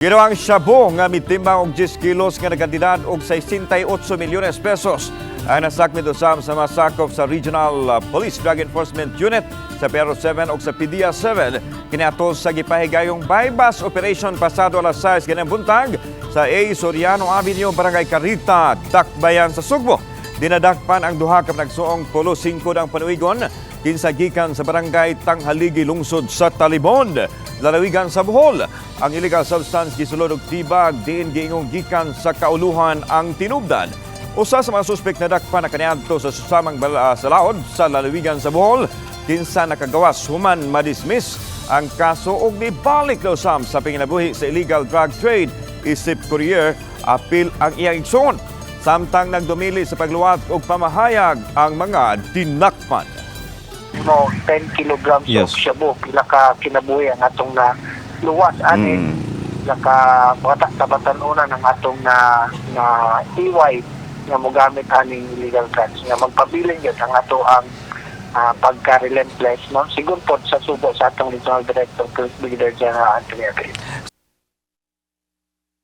Ginawang shabu nga mitimbang og 10 kilos nga nagkantidad og 68 milyones pesos ang nasakmit usab sa masakop sa Regional Police Drug Enforcement Unit sa PRO 7 ug sa PDEA 7 kiniadto sa gipahigayong buy-bust operation pasado alas 6 ganang buntag sa A. Soriano Avenue, Barangay Carita, Dakbayan sa Sugbo. Dinadakpan ang duha ka nagsuong pulo 5 ang panuigon kinsa gikan sa Barangay Tanghaligi, lungsod sa Talibon, lalawigan sa Bohol. Ang illegal substance gisulod og tibag diin giingong gikan sa kauluhan ang tinubdan. Usa sa mga suspek na dakpan na kaniadto sa susamang sa laod sa lalawigan sa Bohol kinsa nakagawas human madismiss ang kaso og nibalik daw sam sa panginabuhi sa illegal drug trade isip courier apil ang iyang igsoon. Samtang nagdumili sa pagluwat og pamahayag ang mga dinakpan. Mo 10 kilograms of shabu, pila ka kinabuhi ang atong na luwas ani, pila ka bata kabatan-unan ang atong na na iway nga mogamit aning illegal drugs nga magpabilin gyud ang ato ang pagka-relentless, no, sigon pod sa subo sa atong Regional Director, Police Brigadier General Anthony Aguirre.